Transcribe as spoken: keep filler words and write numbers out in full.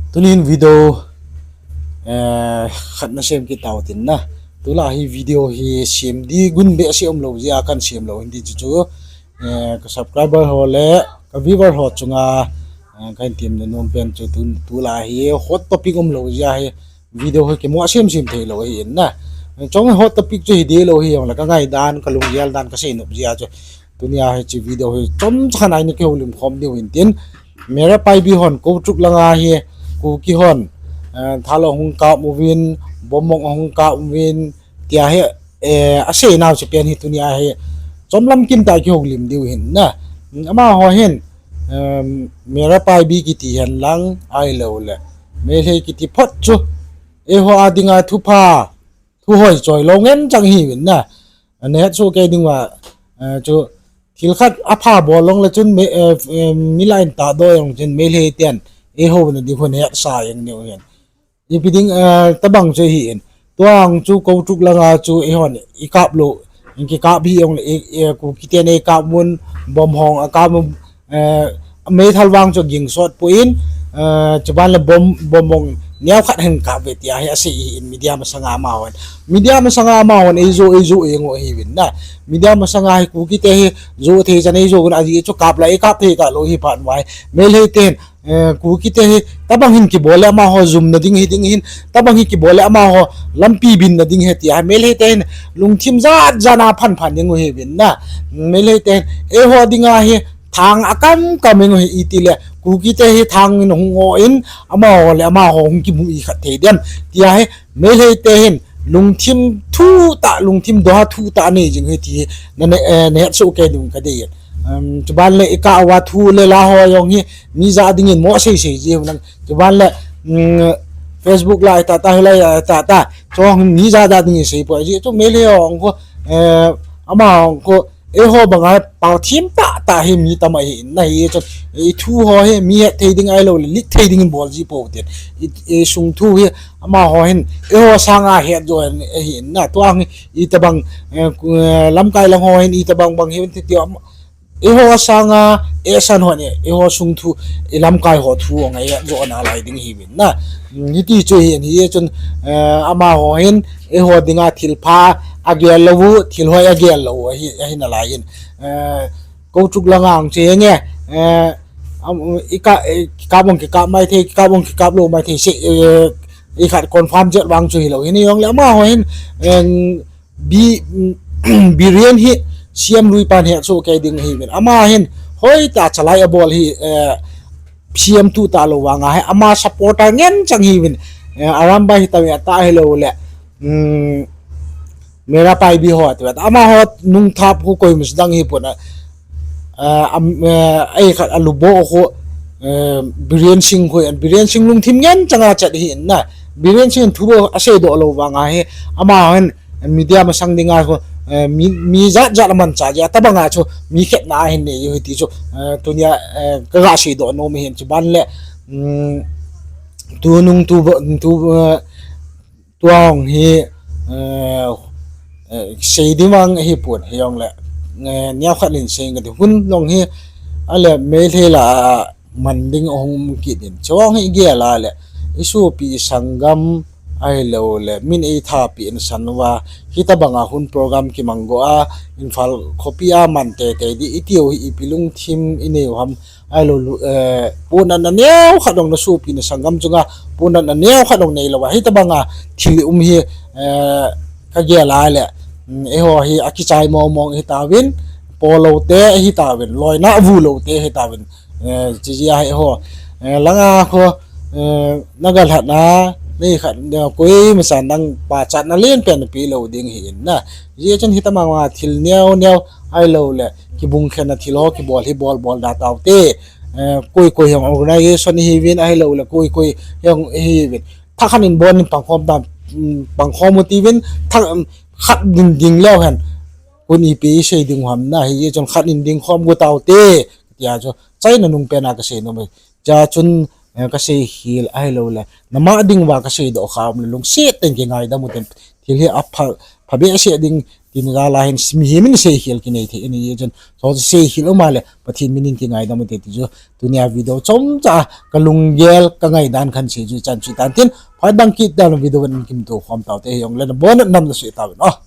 Tunin video, eh, khat nasem kit tau tin na. Tulai hi video hi sem di gun behseh umlou jeh a kahin sem lou hin ti chu chu. Eh, ka subscriber ho le ka viewer ho chunga, eh, kahin temna nom pen chu tu, tulai hi hot topic umlou jeh a hi video hi kimu a sem sem thei lou ahi in na. Chong hot topic chu hi deh lou hi jong le ka ngaidan, ka lunggel dan ka seinop jeh a chu. Tunia hiche video hi chomcha khat a ina kihoulim khom diu hin tin. Meira Paibi hon Koutruk langa hi Kuki hon, eh, thal ahung kap uvin, bomb ahung kap uvin, tia hi, eh, asei nau chu pen hi tunia hi chomlam kim tah a kihoulim diu hin na. Amaho hin, em, Meira Paibi kiti hen lang ahilou le Meitei kiti phot chu eiho a dinga thupha, thu hoi choi lou ngen chang hi vin na. Ana het soh kei ding uva, eh, chu thil khat apha bol long le chun mi, eh, eh, mi line tahdoh jong chun Meitei ten eiho na ding hon het sa jeng neu hen. Ipi ding, eh, tabang chu hi in. Tuang chu Koutruk langa chu eihon i kap lou, in kikap hi jong le, eh, eh, Kuki ten ei kap mun, bomb hong a kap mun, eh, meithal vang chu ging sot poi in, eh, chuban le bomb, bomb hong neo khat hin kap ve tia hi asei hi in media masanga amahon. Media masanga amahon ei jo, ei jo, ei ngo hi vin na. Media masanga hi Kuki te hi jo thei chan ei jo gun aji chu kap la, ei kap thei kah lou hi phat vai. Meitei ten, eh, Kuki te hi tabang hin kibol le amaho jumna ding hi ding hin, tabang hi kibol le amaho lampi binna ding hi tia hi Meitei te hin lungthim jat jat a phan phan ding u hi vin na. Meitei te hin eiho dinga hi thang akam kam eng u hi iti le Kuki te hi thang in hung o in amaho le amaho hung kimu i khat thei dem tia hi Meitei te hin lungthim thu tah, lungthim doha thu tah anei jing hi ti hi na, na, eh, na het soh kei ding ka dei. Um, chuban le i kah uva thu le la ho jong hi mi ja dingin mo sei sei ji u nang. Chuban le, um, Facebook lai tah tah, hilai lai tah tah. Chong mi ja ja dingin sei poi ji chu Meitei hong ko, eh, ama hong ko, eiho banga pau thim tah tah hi mi tam ahi in na hi chun. I thu ho hi mi het thei ding ahilou le, lit thei dingin bol ji pou tin. I, i sung thu hi amaho hin, eiho sanga het jo ahi in na. Tuang hi, i tabang, eh, ku-, eh, lamkai lang ho hin, i tabang bang hi, ti ti am, eiho sanga, eh, san ho ni, eiho sung thu, i lamkai ho thu, ngai het jo na lai ding hi vin na. Mm, hiti chu hi, hi chun, eh, amaho hin, eiho dinga thil pha, agel lou u, thil hoi agel lou u, ahi, ahi na lai in. Eh, Koutruk langa ang chu hi nge, eh, am, i ka, eh, kikap ong kikap mai thei, kikap ong kikap lou mai thei, se, eh, i khat confirm chet vang chu hilou. Hin jong le amaho hin, eh, Bi-, Biren hi C M lui pan het soh kei ding hi vin. Ama hin hoi tah chalai abol hi, eh, C M tu ta lou vanga hi ama supporter ngen chang hi vin. Eh, Arambai hi ta ve ta hilou le. Um, Meira Paibi ho ti ve ta. Amaho nung thap khu koi mus dang hi pon a. Eh, am, eh, ei khat alubo khu, eh, Biren Singh khu, Biren Singh lungthim ngen chang a chat hi in na. Biren Singh thu bo asei doh lou vanga hi. Amaho hin media masang dinga chu, eh, mi, mi jat jat aman cha ja, tabanga chu mi khetna ahin nei u hi ti chu, eh, tunia, eh, ka ga sei doh nom hin chuban le, um, tu nung tu bo, tu, eh, tuang hi, eh, eh, sei ding vang hi pon hi jong le, eh, neo khat in sei ka ti hun long hi, ale Meitei la, man ding ahung um kit in. Chuang hi gel a le, i sopi i sanggam ahilou le, min ei thapi in san uva, hitabanga hun program kimang go a, Imphal khopi a man teitei di, i tiu hi ipi lungthim i nei u ham, ahilou le, eh, pon a na neo khat dong na sopi na sanggam chunga, pon a na neo khat dong nei lou a, hitabanga thil um hi, eh, ka gel a le, mm, eiho hi akichai mong mong hi tauvin, po lou te hi tauvin, loina vu lou te hi tauvin, Eh, chi jia hi ho. Eh, langa ho, eh, na ga lhatna, nei khat, eh, koima chan nang pachatna len pen pe lou ding hi in na. Jia chun hitabanga thil neo neo ahilou le, kibung khenna thil ho, kibol hi bol bol da tau te. Eh, koi koi hong organization hi vin ahilou le, koi koi hong hi vin. Thakhat in bon in pangkhom ta, mm, pangkhom u ti vin, thak, mm, khat ding ding leu hen. Kun ipi sei ding ham na, hi jia chun khat in ding khom go tau te. Tia chu, China nung pen a ka sei nom e. Cha chun, eh, ka sei hil ahilou le. Nama ding uva ka sei doh kha um le lungset teng kingaidam u ten. Thil hi apha, pha behseh ding Tin jal a hin mihem in seikhel kinei thei ahi chun, chu seikhel um a le Pathen min in kingaidam ute ti chu, tunia video chomcha a kalunggel kangaidan khat sei chu chan chu tan tin, phat dang kit dan video in kimuto khom taute, hijongle nabonun nam nasei tauvin o.